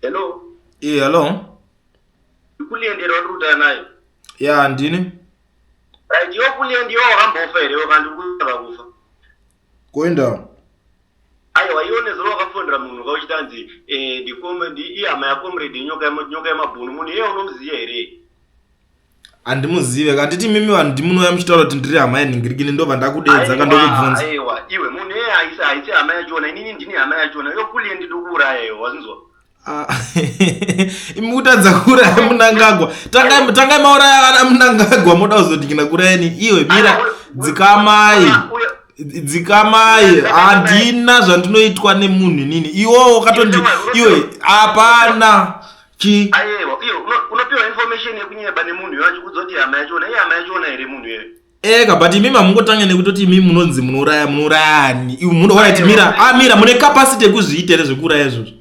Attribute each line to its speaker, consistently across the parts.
Speaker 1: Hello.
Speaker 2: Eh, hello.
Speaker 1: Kulliant here wandiri kutaura naye.
Speaker 2: Ya, ndini.
Speaker 1: Right, iwe Kulliant iwe wakambofa here iwe kana ndiri kutsvaga kufa.
Speaker 2: Kuenda.
Speaker 1: Aiwa iwe nezuro wakafonera munhu kauchiti anzi eh ndikome ndi ihama yaComrade nyoka nyoka yemabhunu munhu iye unomuziva here?
Speaker 2: Handimuzive handiti mimi vanhu ndimunouya muchitaura kuti ndiri hama yenhingirikini ndobva ndakudeedza ka ndokubvunza.
Speaker 1: Aiwa iwe munhu iye haisi haisi hama yachona inini ndini hama yachona iwe Kulliant ndikuuraya iwe wazinzwa?
Speaker 2: Ah, imi kutadza kuuraya Munangagwa tangai tangai mauraya vana Munangagwa moda kuzodikina kuurayani iwe mira dzikamai dzikamai handina zvandinoitwa nemunhu inini iwowo katondi iwe hapana chi
Speaker 1: Aiwa iwe unopiwa information yekunyeba nemunhu iwe achikuudza kuti hama yachona iye hama yachona here munhu iyeyo?
Speaker 2: Eka but imimi hamungotange nekutoti imimi munonzi munouraya munouraya ani iwe muno alright mira ah mira mune capacity yekuzviita here zvekuuraya izvozvo.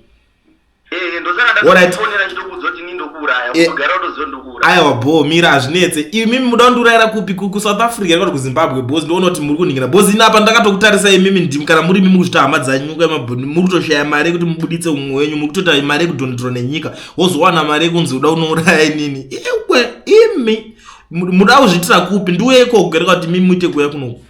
Speaker 1: Eh ndosaka ndakufonera ndichitokuudza kuti ini ndokuuraya eh. kugara utoziva ndokuuraya.
Speaker 2: Aiwa bho mira hazvinetse imimi muda kundiurayira kupi ku South Africa kana kuZimbabwe because ndoona kuti muri kuningira because ini apa ndakatokutarisa imimi ndimi kana muri imimi kuzvita hama dzanyu kwemabhuni muri kutoshaya mari yekuti mubuditse umwe wenyu muri kutoita mari yekudonhedzerwa nenyika wozowana mari yekunzi uda kunouraya inini iwe imi muda kuzviitira kupi ndiuye ikoko kereka kuti mimi muite kuuya kunoku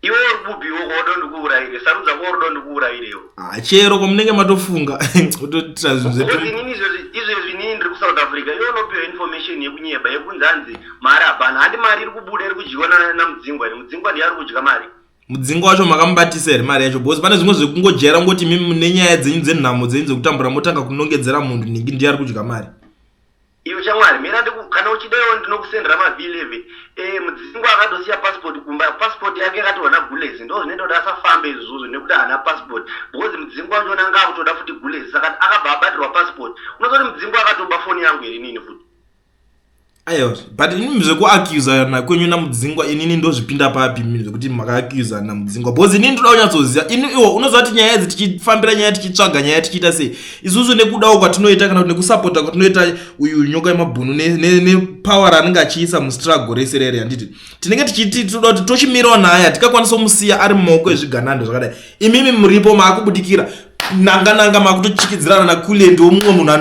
Speaker 1: iwe uri kupi iwe kwaoda ndikuurayire sarudza kwauri uda ndikuurayirewo
Speaker 2: ah, chero kwamunenge matofunga kutoitira zvinhu
Speaker 1: zvetu inini izvezvi inini ndiri kusouth africa iwe unopiwa information yekunyeba yekunzi hanzi mari hapana handi mari iri kubuda iri kudyiwa namudzingwa here mudzingwa ndiye ari kudya mari
Speaker 2: Mudzingwa wacho makamubatisa here mari yacho because pane zvimwe zvekungojera ngoti mimi mune nyaya dzenyu dzenhamo dzenyu dzekutambura motanga kunongedzera munhu nhingi ndiye ari kudya mari.
Speaker 1: Iwe shamwari mira ndiku kana uchida iwe ndinokusendera ma V11 eh Mudzingwa akatosiya passport kumba passport yake yakatorwa na Gulez ndo zvinoita kuti asafambe izvozvo nekuti haana passport because Mudzingwa wacho anga akutoda futi Gulez saka akabva abatirwa passport unoziva kuti Mudzingwa akatoba foni yangu here inini futi.
Speaker 2: Aiwa but inini zvekuaccusana kwenyu namudzingwa inini ndozvipinda papi mini zvekuti makaaccusana namudzingwa because inini ndoda kunyatsoziva ini iwo unoziva kuti nyaya idzi tichifambira nyaya tichitsvaga nyaya tichiita sei isusu nekudawo kwatinoita kana kuti nekusapota kwatinoita uyu nyoka yemabhunu nepower ne, ne raanenge achiisa mustruggle rese rere handiti tinenge tichiti tinoda kuti tochimirawo naye hatikakwanisa kumusiya ari mumaoko ezviganando zvakadai imimi muripo maakubudikira nanga nanga makutochikidzirana naKulliant womumwe munhu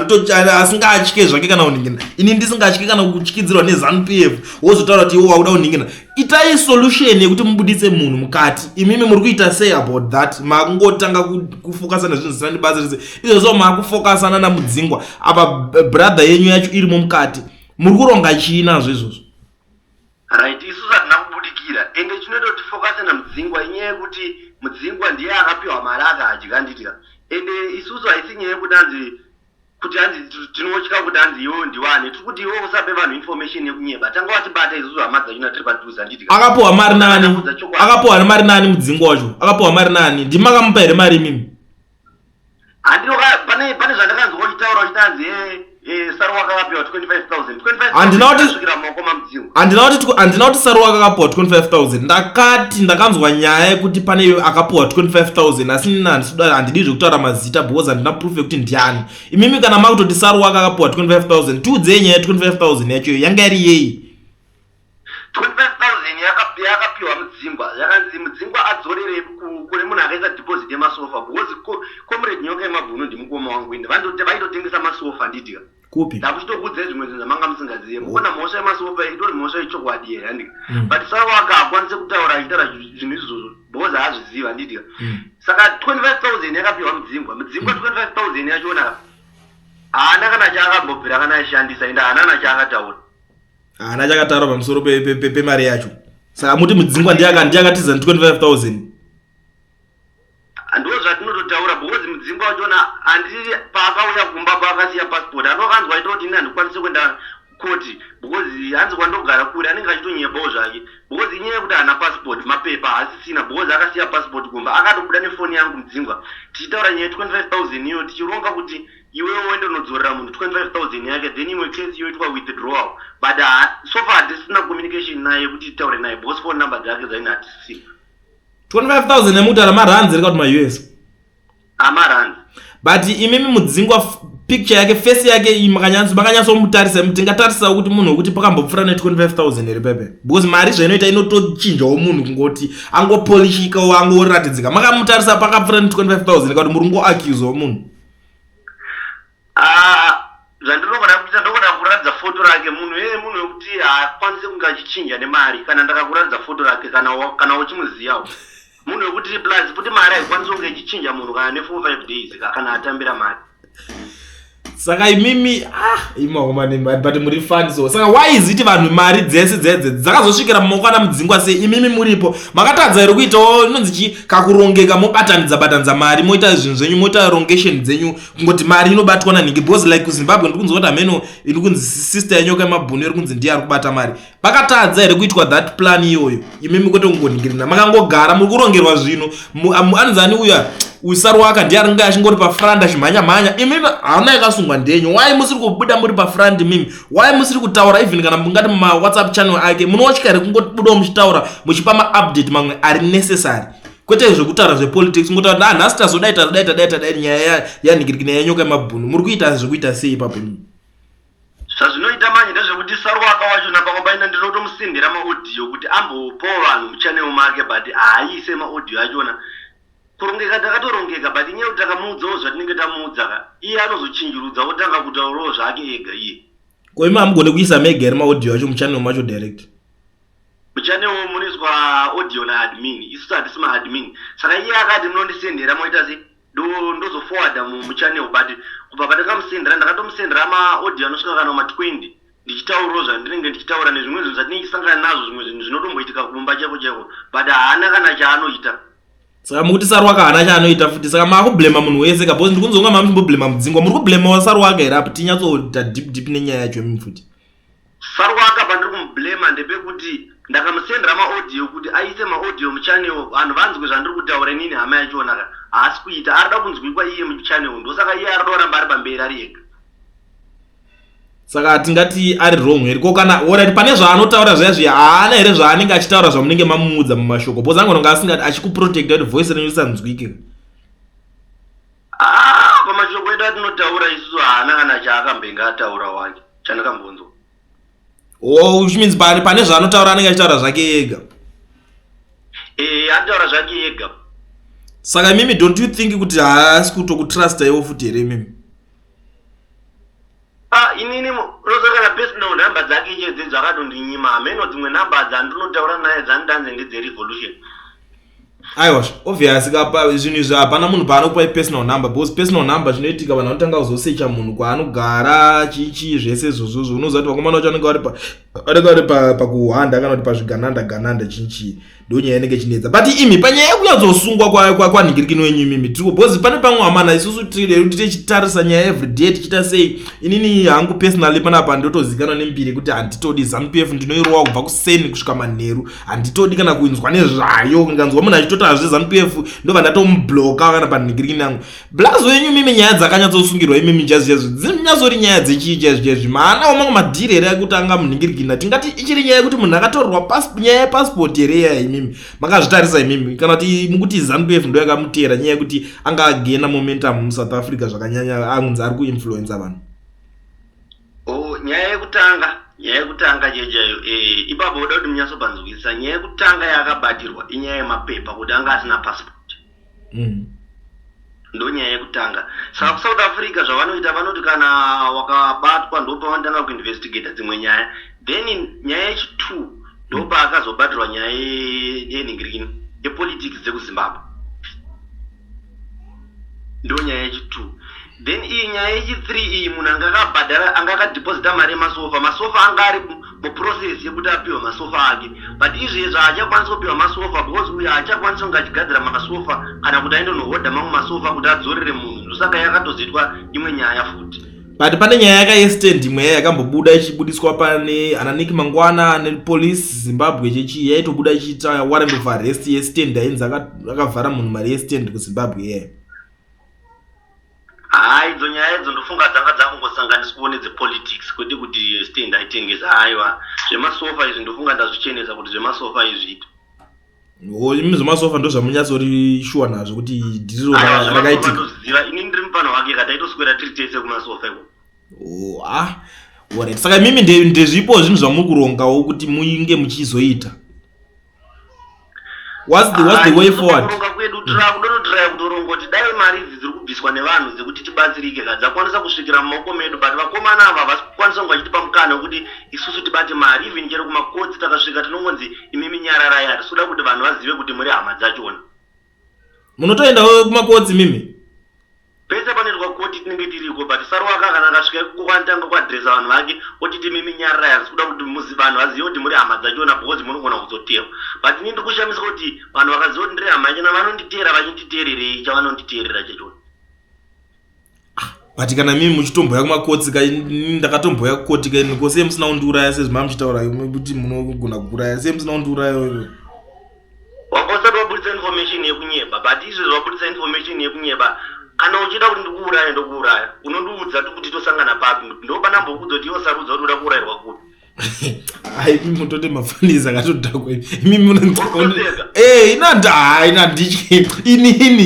Speaker 2: asingatye zvake kana kuningina ini ndisingatye kana kuchikidzirwa nezanu p f wozotaura kuti iwo wakuda kuningina itai solution yekuti mubuditse munhu mukati imimi muri kuita sei about that makungotanga kufokasana zvinhu zvisina nebasa rese izvozvo makufokasana namudzingwa apa brother yenyu yacho irimo mukati muri kuronga chii nazvo izvozvo
Speaker 1: Right, isusu hatina kubudikira ende chinoita kuti tifokase naMudzingwa inyaya yekuti Mudzingwa ndiye akapiwa mari akadya handiti ka ende isusu haisi nyaya yekuti hanzi kuti hanzi tinotya kuti hanzi iwewe ndiwane tiri kuti iwewe usape vanhu information yekunyeba tanga watibata isusu hama dzachona tiri padhuze handiti ka
Speaker 2: akapiwa mari nani
Speaker 1: Akaudza chokwadi.
Speaker 2: akapiwa mari nani mudzingwa wacho akapiwa mari nani ndimi makamupa here mari imimi
Speaker 1: Handinoka pane pane zvandakanzwa uchitaura uchiti hanzi eh eh Saruwaka akapiwa 25000. 25000
Speaker 2: Handina kuti-
Speaker 1: yakasvikira mumaoko maMudzingwa.
Speaker 2: handina kuti handina kuti Saruwaka akapiwa 25000 ndakati ndakanzwa nyaya yekuti pane akapiwa 25000 asi nini handisuda handidi zvekutaura mazita because handina proof yekuti ndiani imimi kana makutoti Saruwaka akapiwa 25000 tiudzei nyaya ye 25000 yacho iyo yanga iri yei
Speaker 1: 25000 yakapiwa Mudzingwa yakanzi Mudzingwa adzorere kune munhu akaisa deposit yemasofa because comrade Nyoka yemabhunu ndimukoma wangu ende vaitotengesa masofa nditika
Speaker 2: kupi
Speaker 1: ndakuchitokuudzai zvimwe zvinhu zvamanga musingazive mukuona mhosva yemasofa itori mhosva yechokwadi here handika mm. but Saruwaka hakwanise kutaura achitaura zvinhu izvozvo because haazviziva handitika mm. saka 25000 yakapiwa Mudzingwa Mudzingwa 25000 mm. yachona haana kana chaakambobvira kana aishandisa ende haana kana chaakataura
Speaker 2: haana chakataura pamusoro pemari yacho saka muti mudzingwa ndiye akatiza 25000
Speaker 1: ndo zvatinototaura because mudzingwa wachona handii paakauya kumba paakasiya passport anokanzwa aita kuti ini handikwanisi kuenda koti because hanzi kwandogara kure anenge achitonyebawo zvake because inyaya yekuti haana passport mapepa haasisina because akasiya passport kumba akatobuda nefoni yangu mudzingwa tichitaura nyaya ye 25000 iyo tichironga kuti Iwewe woenda unodzorera munhu 25000 yake then imwe case yoitwa withdrawal but so far hatisina communication naye yekuti titaure naye because phone number dzake dzaine hatisina.
Speaker 2: 25000 yemutaura marands here kana kuti maUS?
Speaker 1: Amarands.
Speaker 2: But imimi mudzingwa picture yake face yake iyi makanyatso makanyatsomutarisa tingatarisawo kuti munhu wekuti pakambopfuura ne 25000 here pepe because mari zvainoita inotochinjawo munhu kungoti angopolishikawo angoratidzika makamutarisa pakapfuura ne 25000 kana kuti muri kungoaccusawo munhu.
Speaker 1: haakwanisi kunge achichinja nemari kana ndakakuratidza foto rake kana kana uchimuziyawo munhu wekuti plus futi mari haikwanisi kunge ichichinja munhu kana ne 4 5 days kana atambira mari.
Speaker 2: Saka imimi ah imaoma nemari but muri fani so saka why is it vanhu mari dzese dzedze dzakazosvikira mumaoko ana mudzingwa sei imimi muripo makatadza here kuitawo inonzi chii kakurongeka mobatanidza batanidza mari moita zvinhu zvenyu moita rongation dzenyu kungoti mari inobatwa nanhingi because like kuzimbabwe ndiri kunzwa kuti hameno iri kunzi sister yenyoka yemabhunu iri kunzi ndiye ari kubata mari pakatadza here kuitwa that plan iyoyo imimi kwete kungoningirina makangogara muri kurongerwa zvinhu anonzi ani uya usaruwaka ndiye aringe achingori pafront achimhanya mhanya imimi hana yakasungwa ndenyu why musiri kubuda muri pafront imimi why musiri kutaura even kana mungati mumawhatsapp channel ake munotya here kungobudawo muchitaura muchipa maupdate mamwe ari necessary kwete zvekutaura zvepolitics kungotaura ah, nhasi tazodai tazodai tadai tadai nyaya yanhingirikina yanyoka yemabhunu muri kuita zvekuita sei ipapo imimi
Speaker 1: Zvazvinoita manje ndezvekuti Saruwaka wacho napamwe paina ndinotomusendera maaudio kuti ambopawo vanhu muchannel make but haaise maaudio achona. Kurongeka takatorongeka but inyaya yekuti takamuudzawo zvatinenge tamuudza ka iye anozochinjurudza otanga kutaurawo zvake ega iye.
Speaker 2: Ko imi hamugone kuisa mega here maaudio acho muchannel macho direct?
Speaker 1: Muchannel munoiswa audio naadmin isusu hatisi maadmin saka iye akati munondisendera moita sei? Ndozoforwarda muchannel but kubva pandakamusendera ndakatomusendera maaudio anosvika kana ma 20 ndichitaurawo zvandinenge ndichitaura nezvimwe zvinhu zvatinenge tichisangana nazvo zvimwe zvinhu zvinotomboitika kumba chaiko chaiko but haana kana chaanoita.
Speaker 2: Saka mukuti Saruwaka haana chaanoita futi saka maakublema munhu wese ka because ndikunzwa kunga mamuchimboblema Mudzingwa muri kublemawo Saruwaka here apo tinyatsoita deep deep nenyaya yacho imi futi.
Speaker 1: Saruwaka pandiri kumublamer ndepekuti ndakamusendera maaudio kuti aise maaudio muchannel vanhu vanzwe zvandiri kutaura inini hama yachona ka haasi kuita arikuda kunzwikwa iye muchannel ndosaka iye arikuda kuramba ari pamberi ari ega.
Speaker 2: Saka tingati ari wrong here ko kana orit pane zvaanotaura zviya zviya haana here zvaanenge achitaura zvamunenge mamuudza mumashoko because angononga asingati achikuprotecta kuti voice renyu risanzwike.
Speaker 1: Ah, pamashoko edu atinotaura isusu haana kana chaakambenge ataura wake chandakambonzwa.
Speaker 2: Oh, which means pane pane zvaanotaura anenge achitaura zvake ega.
Speaker 1: Eh, anotaura zvake ega.
Speaker 2: Saka imimi don't you think kuti haasi kutokutrusta iwo futi here imimi?
Speaker 1: Ah, inini unoziva kana personal number dzake iye dzedzo akatondinyima hameno dzimwe number dzandinotaura naye dzandanzi ndedzerevolution.
Speaker 2: Aiwa obvious ka zvinhu izvi hapana munhu paanokupai personal number because personal number zvinoitika vanhu vanotanga kuzosecha munhu kwaanogara chichii zvese izvozvozvo unoziva kuti vakomana vacho vanenge vari vanenge vari pakuhwanda kana kuti pazvigananda gananda chichii ndonyaya inenge ichinetsa but imi panyaya yekunyatsosungwa kwanhingirikini wenyu imimi tiri because pane pamwe hamana isusu tichitarisa nyaya everyday tichiita sei inini hangu personally panapa ndotozikanwa nembiri yekuti handitodi zanup f ndinoirowa kubva kuseni kusvika manheru handitodi kana kuinzwa nezvayo ndikanzwa munhu achitotaura zvezanup f ndobva ndatomubloka kana panhingirikini yangu Blaz wenyu mimi nyaya dzakanyatsosungirwa imimi chaizvo chaizvo dzinyatsori nyaya dzechii chaizvo chaizvo maanawo mamwe madhiri here ekuti anga munhingirikina tingati ichiri nyaya yekuti munhu akatorerwa nyaya yepassport here iya imimi makazvitarisa imimi kana kuti mukuti zanup f ndo yakamuteera nyaya yekuti anga agena momentum musouth africa zvakanyanya anzi ari kuinfluencer vanhu
Speaker 1: Oh, nyaya yekutanga nyaya yekutanga chaiyo eh, ipapo uda kuti munyatsopanzwisisa nyaya yekutanga yaakabatirwa inyaya yemapepa kuti anga asina passport Ndonyaya yekutanga. Saka kuSouth Africa zvavanoita vanoti kana wakabatwa ndopavanotanga kuinvestigata dzimwe nyaya. Then nyaya yechi2 ndopaakazobatirwa nyaya yenhingirikini yepolitics dzekuZimbabwe. Ndonyaya yechi2. Then iyi nyaya yechi3 iyi munhu anga akabhadhara anga akadeposita mari yemasofa. Masofa anga ari muprocess yekuti apiwe masofa ake but izvezvi haachakwanisi kupiwa masofa because uyo haachakwanisi kunge achigadzira masofa kana kuti aende kunohodha mamwe masofa kuti adzorere munhu ndosaka yakatozoitwa imwe nyaya futi.
Speaker 2: But pane nyaya yaka yestand imwe yaya yakambobuda ichibudiswa pane ana Nick Mangwana nepolice Zimbabwe chechi yaitobuda ichiita warrant of arrest yestand yainzi akavhara munhu mari yestand kuZimbabwe yaya.
Speaker 1: Haa idzo nyaya idzo ndofunga dzanga dzakungosanganiswawo nedzepolitics kwete kuti stand aitengesa aiwa zvemasofa izvi ndofunga ndazvichenesa kuti zvemasofa izviito.
Speaker 2: Oh, imi zvemasofa ndozvamunyatsori shuwa nazvo kuti dhiriro rakaitika.
Speaker 1: Ndozviziva ini ndiri mupano wake ka taitoswera tiri tese kumasofa iko.
Speaker 2: Oh, ah. Alright. Saka imimi ndezvipo zvinhu zvamuri kurongawo kuti muinge muchizoita. What's the, what's the way forward?
Speaker 1: Kuronga kwedu tirakudototiraya kutoronga kuti dai mari idzi dziri kubviswa nevanhu dzekuti tibatsirike ka dzakwanisa kusvikira mumaoko medu, but vakomana ava havasi kukwanisa kunge vachitipa mukana wekuti isusu tibate mari. Even chero kumakotsi takasvika tinongonzi imimi nyararai, hatisi kuda kuti vanhu vazive kuti muri hama dzachona.
Speaker 2: Munotoendawo kumakotsi mimi?
Speaker 1: Pese panoitwa koti tinenge tiriko, but Saruwaka kana akasvika ikoko kwanotanga kuadresa vanhu vake otiti imimi nyararai, hatisi kuda kuti vanhu vazive kuti muri hama dzachona because munogona kuzoteerwa. But ini ndiri kushamisika kuti vanhu vakaziva kuti ndiri hama yachona vanonditeera vachinditeererei chavanonditeerera chachona?
Speaker 2: But kana mimi muchitomboya kumakotsi ka, ini ndakatomboya kukoti ka ini, ko sei musina kundiuraya sezvimava muchitaura kuti munogona kuuraya, sei musina kundiuraya iwe?
Speaker 1: Wanga usati waburitsa information yekunyeba, but izvezvi waburitsa information yekunyeba. Kana uchida kuti ndikuuraye ndokuuraya, unondiudza kuti tosangana papi, ndopandambokuudza kuti iwe sarudza kuti uda kuurayirwa kupi.
Speaker 2: Ai, imi mutote mafanisi akatodhakwa imi. Imi muno- Eh, ina nda ina nditye inini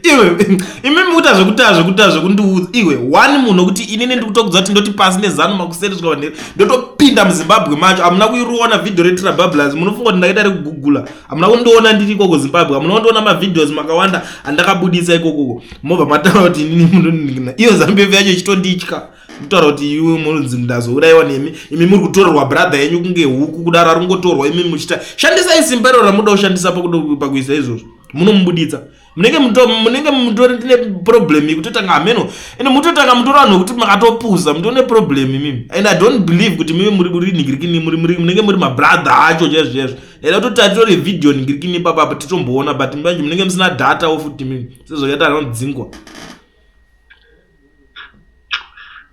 Speaker 2: iwe imi mukuita zvekuta zvekuta zvekundiudza iwe one munhu wekuti inini ndikutokudza kuti ndoti pasi nezanu makuseri svika vanhere ndotopinda muZimbabwe macho. Hamuna kuiriona vhidhiyo reTrabablas, munofunga kuti ndakaita rekugugula. Hamuna kundiona ndiri ikoko Zimbabwe, hamuna kundiona mavideos makawanda andakabudisa ikokoko, mobva mataura kuti inini munoningina iyo ZANU PF yacho ichitonditya kutaura kuti iwe munonzi ndazourayiwa nemi, imi muri kutorerwa brother yenyu kunge huku kudaro, ari kungotorwa imi muchita shandisai simba iro ramuda kushandisa pakuisa izvozvo, munomubuditsa. Munenge munenge mutori ndine problem yekutotanga hameno ende mutotanga mutori vanhu vekuti makatopusa, mutori neproblem imimi, and I don't believe kuti mimi muri muri ningirikini, muri muri munenge muri mabrother acho chaizvo chaizvo. Ndaida kutoti titore video ningirikini ipapo titomboona, but manje munenge musina data wo futi mimi sezvakaita anodzingwa.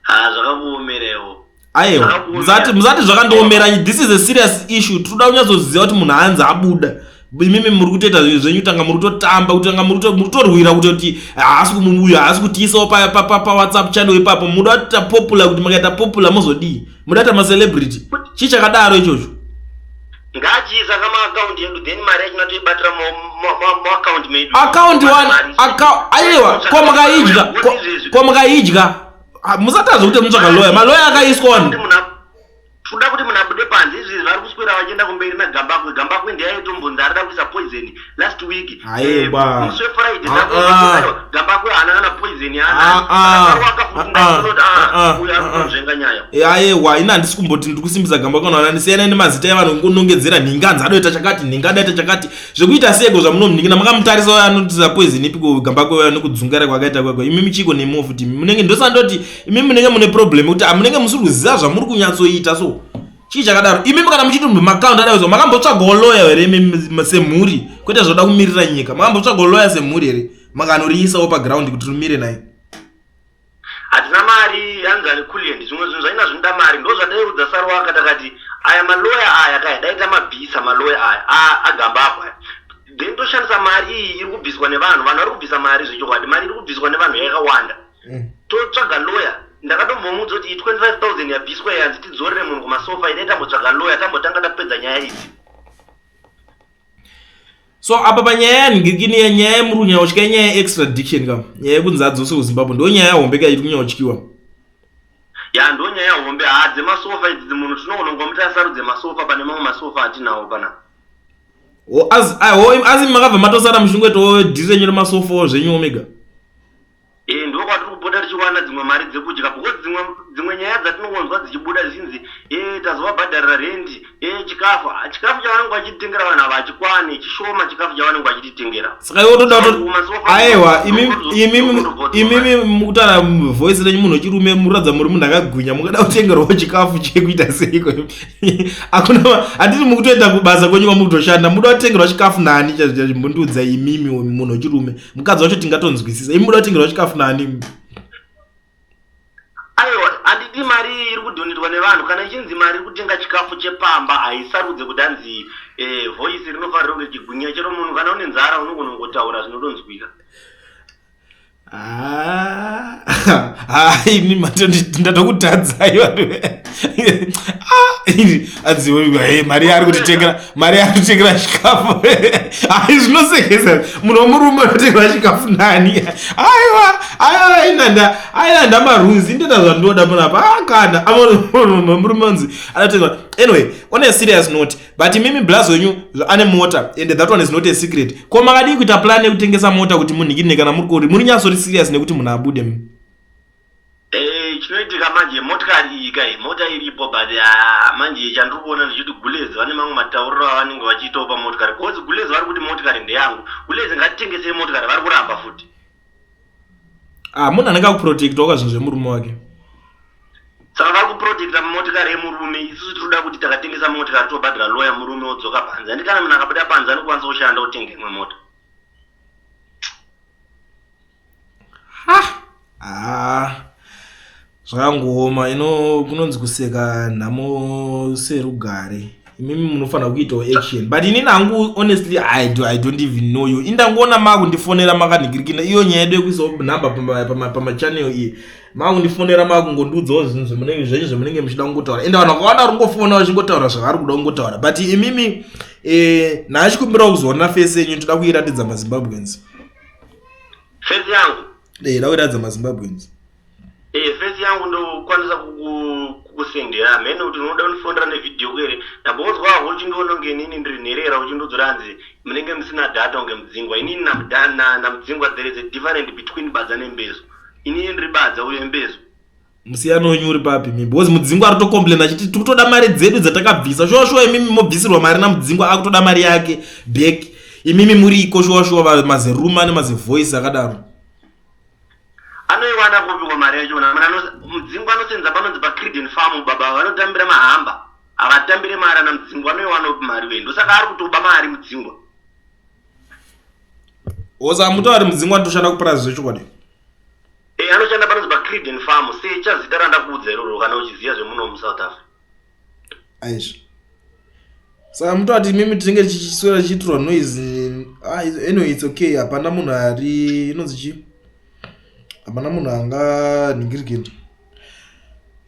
Speaker 1: Ha, zvakakuomerewo.
Speaker 2: Aiwa, musati musati zvakandiomera. This is a serious issue. Tinoda kunyatsoziva kuti munhu hanzi abuda, imimi muri kutoita zvinhu zvenyu, tanga muri kutotamba, kutanga muri kutorwira kutoti haasi uyu haasi kutiisawo paWhatsApp channel ipapo. Muda kuita popular, kuti makaita popular mozodii? Muda kuita macelebrity? Chii chakadaro ichocho?
Speaker 1: Ngachiisa kamaakaunti edu, then mari yacho natoibatira muakaunti medu.
Speaker 2: Account one aiwa, ko makaidya, ko makaidya? Musatadza kuti mutsvaga lawyer, malawyer akaiswa wani.
Speaker 1: Toda kuti munhu abude panze. Izvi vari kuswera vachienda kumberi naGambakwe. Gambakwe ndiye aitombonzi arida kuisa poison last week.
Speaker 2: Aiwa.
Speaker 1: Musi weFriday. Gambakwe haana kana poison. Yaanauyu ari kutonzvenga nyaya.
Speaker 2: Aiwa, ina handisi kumboti ndiri kusimbisa Gambakwe kana ndisiyana nemazita evanhu kungonongedzera nhinganzi adoita chakati, nhinga adaita chakati, zvekuita seko zvamunomunhingina makamutarisa uyo anotiza poison ipiko Gambakwe uyo nekudzungaira kwakaita kwakwe. Imi michiko nemiwo futi munenge ndosandoti imi munenge mune problem yekuti amunenge musiri kuziva zvamuri kunyatsoita, so chii chakadaro? Imimi kana muchiti maakaunti adaizo, makambotsvagawo lawyer here imi semhuri, kwete zvoda kumirira nyika? Makambotsvagawo lawyer semhuri here, makanoriisawo paground kuti rimire naye?
Speaker 1: Hatina mari, hanzani Kulient. Zvimwe zvinhu zvaina zvinoda mari, ndo zvadaiudza Saruwaka. Takati aya maloya aya kaya dai tamabvisa maloya aya aGambakwe aya, then toshandisa mari iyi iri kubviswa nevanhu. Vanhu vari kubvisa mari zvechokwadi, mari iri kubviswa nevanhu yakawanda. Totsvaga lawyer. Ndakatombomuudza kuti iyi 25 000 yabviswa iyi, hanzi tidzorere munhu kumasofa, idai tambotsvaga lawyer, tambotanga tapedza nyaya idzi.
Speaker 2: So apa panyaya yanhingirikini, nyaya yemuri kunyanya inyaya yeextradiction ka, nyaya yekunzi adzoswe kuZimbabwe, ndo nyaya hombe ka iri kunyanya kutyiwa.
Speaker 1: Ya, ndo nyaya hombe. Ha, dzemasofa idzi, munhu tinoona kungomuti asarudze masofa pane mamwe masofa atinawo panapa.
Speaker 2: Asi makabva matosara muchingoitawo dhiri renyu remasofawo zvenyu omega.
Speaker 1: E, ndo kwatiri kupota tichiwana dzimwe mari dzekudya, because dzimwe nyaya dzatinongonzwa dzichibuda zvichinzi e tazovabhadharira rendi, e chikafu. Ah, chikafu chavanenge vachititengera vanhu ava hachikwani, chishoma chikafu chavanenge vachititengera.
Speaker 2: Saka iwe toda aiwa, imimi mukutaura voice renyu munhu wechirume, muratidza muri munhu akagwinya, mungada kutengerwawo chikafu chekuita seiko? Hakuna, handiti mukutoenda kubasa kwenyu kwamukutoshanda, muda kutengerwa chikafu nani chaizvo chaizvo? Mbondiudza imimi munhu wechirume, mukadzi wacho tingatonzwisisa, imi muda kutengerwa chikafu nani?
Speaker 1: Aiwa, handidi mari iyi iri kudhonetwa nevanhu. Kana ichinzi mari iri kutenga chikafu chepamba, haisarudze kuti hanzi voice rinofanira kunge chigwinya. Chero munhu kana une nzara unogona kungotaura zvinotonzwika.
Speaker 2: Ah. Ini ndatokutadzai vanhu. Ah, anzi mari yaari kutitengera, mari yaari kutitengera chikafu. Ai, zvinosekesa, munhu wemurume unotengera chikafu nani? Aiwa, aiwa, inanda ainanda maruzi, ndoita zvandoda panapa. Ah, kana murume unzi anotengera. Anyway, on a serious note, but imimi blaz wenyu ane mota, and that one is not a secret. Ko makadii kuita plan yekutengesa mota kuti munhikirine kana muri kuri muri nyatsori serious nekuti munhu abude?
Speaker 1: Eh, chinoitika manje, motikari iyi kai, mota iripo, but ah, manje chandiri kuona ndechekuti gulez vane mamwe matauriro avanenge vachiitawo pamotikari, because gulez vari kuti motikari ndeyangu. Gulez, ngatitengesei motikari, vari kuramba futi.
Speaker 2: Ah, munhu anenge akuprotectawo ka zvinhu zvemurume wake.
Speaker 1: Saka vari kuprotecta motikari yemurume. Isusu tinoda kuti takatengesa motikari, tobhadhara loya, murume wodzoka panze. Handi kana munhu akabuda panze anokwanisa kushanda, kutenga imwe mota?
Speaker 2: Ah, zvakangooma. Ino kunonzi kuseka nhamo serugare. Imimi munofanira kuitawo action, but inini hangu, honestly, I don't even know you. Indangoona makundifonera, makanhikirikina iyo nyaya yedu yekuisawo nhamba pamachannel iyi. Makundifonera, makungondiudzawo zvinhu zvemunenge zvenyu zvemunenge muchida kungotaura, ende vanhu vakawanda vari kungofona vachingotaura zvavari kuda kungotaura. But imimi, nhachikumbirawo kuzoona face yenyu, toda kuiratidza maZimbabweans.
Speaker 1: Face yangu?
Speaker 2: Eh, da kuiratidza maZimbabweans.
Speaker 1: Eh, face yangu ndokwanisa kukusendera. Hamene kuti unoda kundifonera nevhidhiyo here. Ndambonzwa hako uchindiona kunge inini ndiri nherera, uchindiudzira hanzi munenge musina data kunge Mudzingwa. Inini naMudzingwa, there is a difference between badza nembezo. Inini ndiri badza, uyo mbezo.
Speaker 2: Musiyano wenyu uri papi mi? Because Mudzingwa ari kutocomplain achiti tiri kutoda mari dzedu dzatakabvisa. Shuwa shuwa imimi mobvisirwa mari naMudzingwa, akutoda mari yake back. Imimi muriko shuwa shuwa, mazeruma nemazevoice akadaro?
Speaker 1: Anoiwana kupikwa mari yachona? Mudzingwa anosenza panonzi paCreden Farm. Baba vanotambira mahamba, havatambire mari. Ana Mudzingwa anoiwana upi mari wee? Ndosaka ari kutoba mari Mudzingwa.
Speaker 2: Osa mutauri, Mudzingwa anotoshanda kupurazi zvechokwadi?
Speaker 1: E, anoshanda panonzi paCreden Farm. Secha zita randakuudza iroro kana uchiziva zvemuno muSouth Africa.
Speaker 2: Aizvo, saka mutoti imimi tinenge tichiswera tichiitirwa noise. Ah, anyway, it's okay. Hapana munhu ari inonzi chii, hapana munhu anganhingirikini,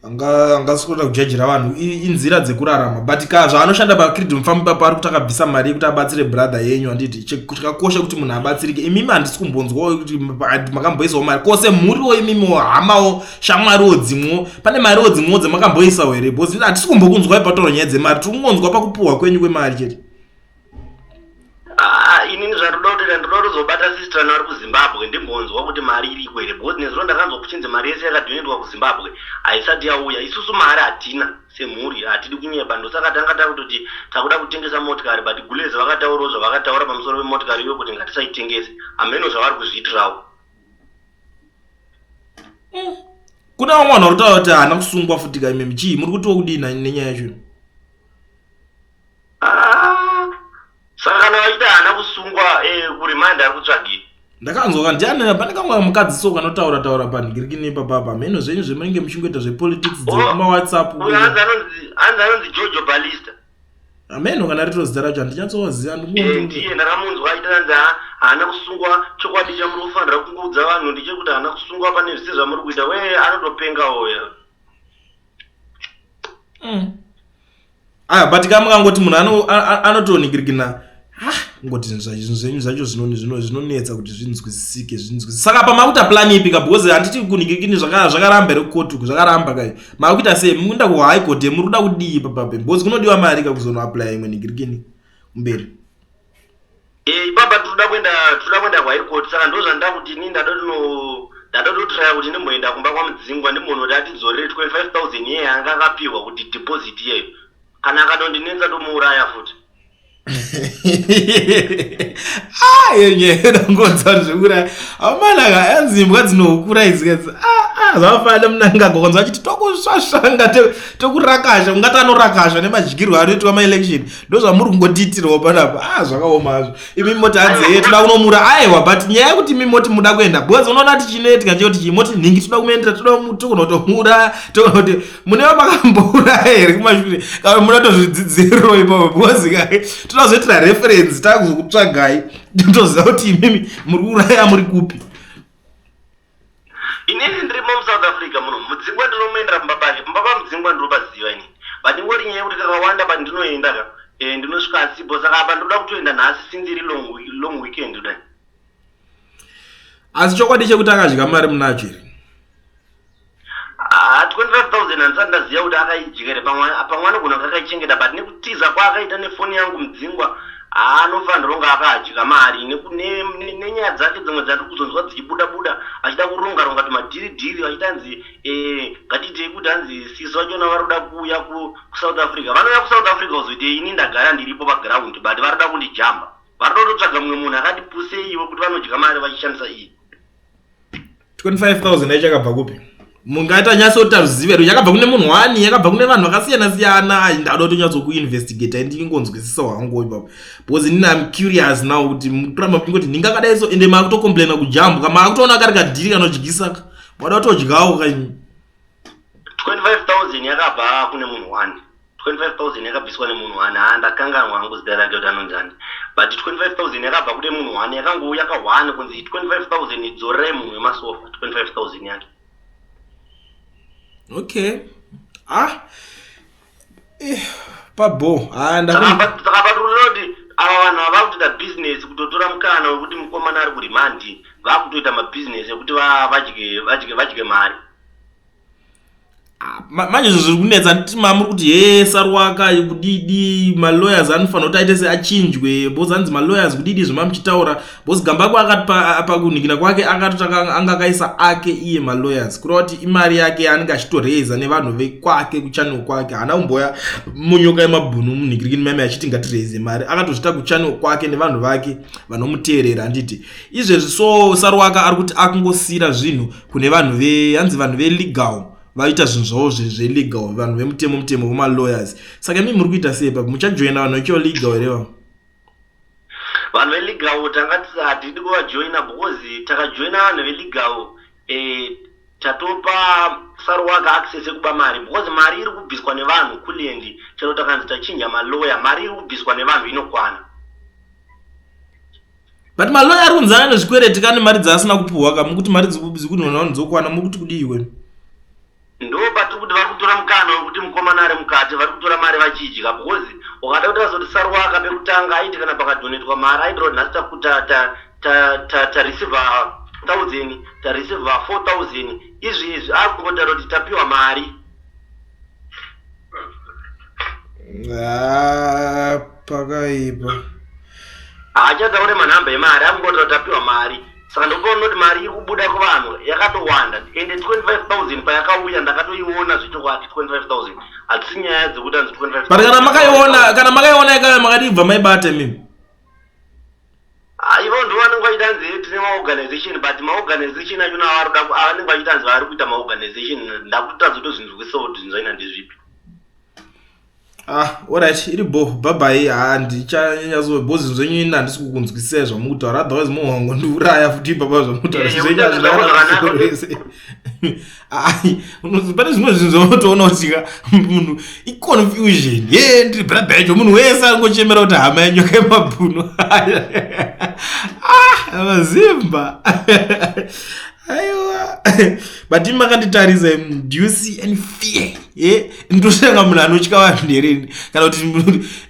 Speaker 2: angaswera kujajira vanhu. Inzira dzekurarama, but ka zvaanoshanda paCreden Farm ipapo, ari kuti akabvisa mari yekuti abatsire brother yenyu, handiti? Chakakosha kuti munhu abatsirike. Imimi handisi kumbonzwawo kuti makamboisawo mari kose, mhuriwo, imimiwo, hamawo, shamwariwo dzimwewo, pane mariwo dzimwewo dzamakamboisawo here? Because hatisi kumbokunzwai pataura nyaya dzemari, tiri kungonzwa pakupuhwa kwenyu kwemari chete.
Speaker 1: Ah, inini zvandoda kuti ndoda kutozobata sister vari kuZimbabwe, ndimbonzwa kuti mari iriko here, because nezuro ndakanzwa kuchinzi mari yese yakadonetwa kuZimbabwe haisati yauya. Isusu mari hatina semhuri, hatidi kunyeba. Ndosaka tanga takutoti takuda kutengesa motikari, but gulezi vakataurawo zvavakataura pamusoro pemotikari iyo kuti ngatisaitengese. Hameno zvavari kuzviitirawo.
Speaker 2: Kuna vamwe vanhu vari kutaura kuti haana kusungwa futi ka. Imimi chii, muri kutiwo kudii nenyaya yacho?
Speaker 1: Ah, saka kana vaita haana kusungwa, kuremand ari kutsvagei?
Speaker 2: Ndakanzwa ka, ndiani, pane kamwe mukadzi so kanotaura taura panhingirikini ipapapa. Mheno zvenyu zvemunenge muchingoita zvepolitics dzekumaWhatsApp.
Speaker 1: Uyo hanzi anonzi Jojo Balista.
Speaker 2: Hameno kana rito zita racho, handinyatsowaziva.
Speaker 1: Ndiye ndakamunzwa aita hanzi haana kusungwa. Chokwadi chamuri kufanira kungoudza vanhu ndechekuti haana kusungwa, pane zvise zvamuri kuita. We anotopengawo ya.
Speaker 2: Aya, but ka mukangoti munhu anotonhingirikina, ngoti zvinhu zvenyu zvacho zvinonetsa kuti zvinzwisisike, zvinzwisise. Saka pamakuita plan ipi ka? Because handiti kunhingirikini zvakaramba here kukoti uku? Zvakaramba kai, makuita sei? Mukuenda kuHigh Court? Muri kuda kudii papape? Because kunodiwa mari ka kuzonoaplya imwe nhingirikini kumberi.
Speaker 1: Eh, ipapa tinoda kuenda kuHigh Court. Saka ndo zvandida kuti ini ndadototraya kuti ndimboenda kumba kwaMudzingwa, ndimboona kuti atidzorere 25 000 iye anga akapiwa kuti deposit iyeyo. Kana akatondinetsa, tomuuraya futi.
Speaker 2: Ah, yenye ndangonzwa zvekuuraya amanaka, yanzi imbwa dzinohukura idzi kadzi. Ah, zvavafanana Munangagwa, kwanzwa achiti tokusvasvanga, tokurakasha, ungati anorakasha nemadyirwo anoitwa maelection. Ndo zvamuri kungotiitirawo panapa. Ah, zvakaoma hazvo. Imi moti hanzi ye toda kunomura, aiwa, but nyaya yekuti imi moti muda kuenda, because unoona kuti chinoitika ndechekuti chii, moti nhingi toda kumuendera, toda togona kutomuuraya, togona kuti mune vamakambouraya here kumashure, kana muda tozvidzidziriro ipapo? Because ka toda kuzoitira reference, takuzokutsvagai, totoziva kuti imimi muri kuuraya muri kupi.
Speaker 1: Inini ndirimo muSouth Africa muno, Mudzingwa ndinomuendera pamba pake, pamba paMudzingwa ndinopaziva inini, but ingori nyaya yekuti kakawanda pandinoenda ka ndinosvika asipo, saka apa ndoda kutoenda nhasi since iri long weekend kudai.
Speaker 2: Asi chokwadi chekuti akadya mari munacho here?
Speaker 1: Ah, 25,000 handisati ndaziva kuti akaidya here, pamwe pamwe anogona kunge akaichengeta, but nekutiza kwaakaita nefoni yangu Mudzingwa, anofanirwa kunge akadya mari nenyaya dzake dzimwe dzatiri kuzonzwa dzichibuda buda, achida kuronga ronga tumadhiridhiri, achida hanzi ngatiitei kuti hanzi sisi vachona vari kuda kuuya kuSouth Africa. Vanouya kuSouth Africa kuzoitei? Ini ndagara ndiripo paground, but vari kuda kundijamba, vari kuda kutotsvaga mumwe munhu akati puseiwo kuti vanodya mari vachishandisa iyi.
Speaker 2: 25,000 yacho yakabva kupi? Mungaita nyatsotaziva here yakabva kune munhu wani, yakabva kune vanhu vakasiyana siyana? Ndada kuti nyatsokuinvestigata ndingonzwisisa hwangu ipapo, because inini am curious now kuti mukuramba muchingoti ndingakadai so, ende maakutocomplaina kujambuka, maakutoona kari kadhiri kanodyisa, wada kutodyawo kaimi.
Speaker 1: 25,000 yakabva kune munhu wani, 25,000 yakabviswa nemunhu wani. Ha, ndakanganwa hangu zita rake kuti anonzi ani, but 25,000 yakabva kune munhu wani, yakangouya ka1 kunzi 25,000 idzorerai munhu wemasofa 25,000 yake.
Speaker 2: Okay, ah, pabo.
Speaker 1: Saka patirikuona kuti ava vanhu ava vakutoita bhizinesi, kutotora mukana wekuti mukomana ari kuremand, vakutoita mabhizinesi ekuti vadye mari.
Speaker 2: Manje izvo zviri kunetsa, nditi mamuri kuti he Saruwaka kudidi, malawyers anofanira kuti aite seachinjwe, because hanzi malawyers kudidi zvemamuchitaura, because Gambakwe akati pakunhikina kwake akatotanga anga akaisa ake iye malawyers, kureva kuti imari yake yaanenge achitoreza nevanhu vekwake kuchannel kwake. Haana kumboya munyoka yemabhunu munhikirikini mame achiti ngatireze mari, akatozvita kuchannel kwake nevanhu vake vanomuteerera, handiti? Izvezvi so Saruwaka ari kuti akungosiyira zvinhu kune vanhu ve, hanzi vanhu velegal vaita zvinhu zvavo zvelegal, vanhu vemutemo, mutemo vemalawyers. Saka imi muri kuita sei papo? Muchajoina vanhu vecho legal here vavo?
Speaker 1: Vanhu velegal tanga hatidi kuvajoina, because takajoina vanhu velegal tatopa Saruwaka access yekuba mari, because mari iri kubviswa nevanhu kuliendi, chero takanzi tachinja maloya, mari iri kubviswa nevanhu inokwana.
Speaker 2: But maloya ari kunzi ane nezvikwereti kane mari dzaasina kupuhwa ka, mukuti mari dzikunhona vanhu dzokwana, muri kuti kudiiwe?
Speaker 1: Ndo patiri kuti vari kutora mukana wekuti mukomana ari mukati, vari kutora mari vachidya, because ukada kuti azoti Saruwaka pekutanga aiti kana pakadonetwa mari aitira kuti nhasi tareceiva 1000, tareceiva 4000. Izvi izvi akungotaura kuti tapiwa mari.
Speaker 2: Ah, pakaipa.
Speaker 1: Haachataure manhamba emari, akungotaura tapiwa mari. Saka ndopaona kuti mari iri kubuda kuvanhu yakatowanda, ende 25,000 payakauya ndakatoiona zvechokwadi. 25,000 hatisi nyaya dzekuti anzi 25.
Speaker 2: But kana makaiona yakauya, makadibva maibata imimi?
Speaker 1: Ivo ndo vanenge vachiita nzi tine maorganization, but maorganization achona avari avanenge vachiita nzi vari kuita maorganization, ndakutotadza kutozvinzwisisa kuti zvinhu zvaina ndezvipi.
Speaker 2: Ah, alright, iri bo, bye. Ha, ndichanyatso, because zvinhu zvenyu ini handisi kukunzwisisai zvamukutaura, otherwise muhangondiuraya futi ipapa. Zvamukutaura zvinhu zvenyu hazvinakanaaese. Ai, pane zvimwe zvinhu zvaunotoona kuti ka munhu iconfusion ye ndiri brother yacho, munhu wese angochemera kuti hama yenyoka yemabhunu. Ah, mazimba, aiwa. But imi makanditarisa, do you see any fear? Ye ndosanga munhu anotya vanhu here, kana kuti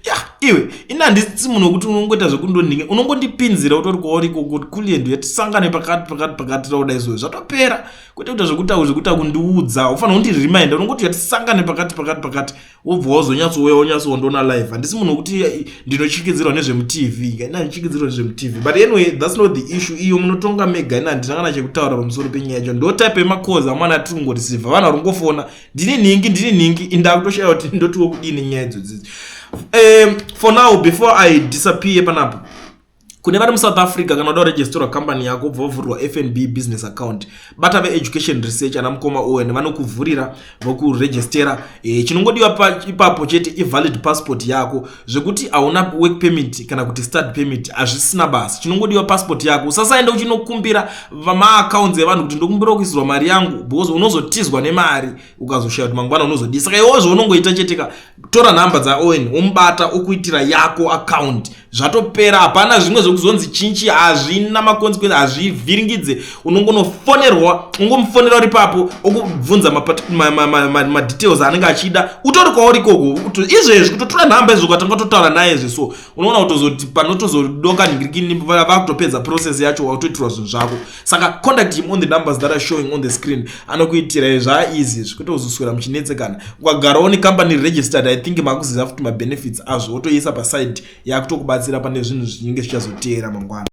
Speaker 2: ya iwe ini handisi munhu wekuti unongoita zvekundonhinga, unongondipinzira utori kwauri ikoko kuti kulendo yatisangane pakati pakati pakati taudai, so zvatopera, kwete kuita zvekuta kundiudza. Ufanira kundiriminda, unongoti yatisangane pakati pakati pakati, wobva wazonyatsouya wonyatsondiona live. Handisi munhu wekuti ndinochikidzirwa nezvemutv, ina ndinochikidzirwa nezvemutv. But anyway, that's not the issue. Iyo munotonga mega, ina handina kana chekutaura pamusoro penyaya yacho. Ndo type yemakozi amwana atiri kungoreceiva, vanhu vari kungofona, ndini nhingi, ndini nhingi, indakutoshaya kuti ndotiwo kudini nyaya idzodzidzi. For now, before I disappear panapo, kune vari muSouth Africa, kana uda kuregisterwa kambani yako, ubva wavhurirwa FNB business account, bata veEducation Research, ana mukoma Owen, vanokuvhurira vokuregistera. Chinongodiwa ipapo chete ivalid passport yako. Zvekuti hauna work permit kana kuti study permit hazvisina basa, chinongodiwa passport yako. Usasaenda uchinokumbira maaccounts evanhu kuti ndokumbira kuisirwa mari yangu, because unozotizwa nemari ukazoshaya kuti mangwana unozodii. Saka iwozvo unongoita chete ka, tora nhamba dzaOwen, womubata okuitira yako account. Zvatopera, hapana zvimwe zvekuzonzi chinchi, hazvina maconsequence, hazvivhiringidze. Unongonofonerwa, ungomufonera uri papo, okubvunza madetails anenge achida utori kwauri ikoko. Izvezvi kutotora nhamba izvo, ukatanga kutotaura naye zve, so unoona kutozoti panotozodoka nhingirikini, vakutopedza process yacho, wautoitirwa zvinhu zvako. Saka contact him on the numbers that are showing on the screen. Anokuitirai zvaaeasy, kwete kuzoswera muchinetsekana. Ukagarawo necompany registered, I think makuziva futi mabenefits azvo, wotoisa paside, yakutokubatsira pane zvinhu zvinenge zvichazoteera mangwana.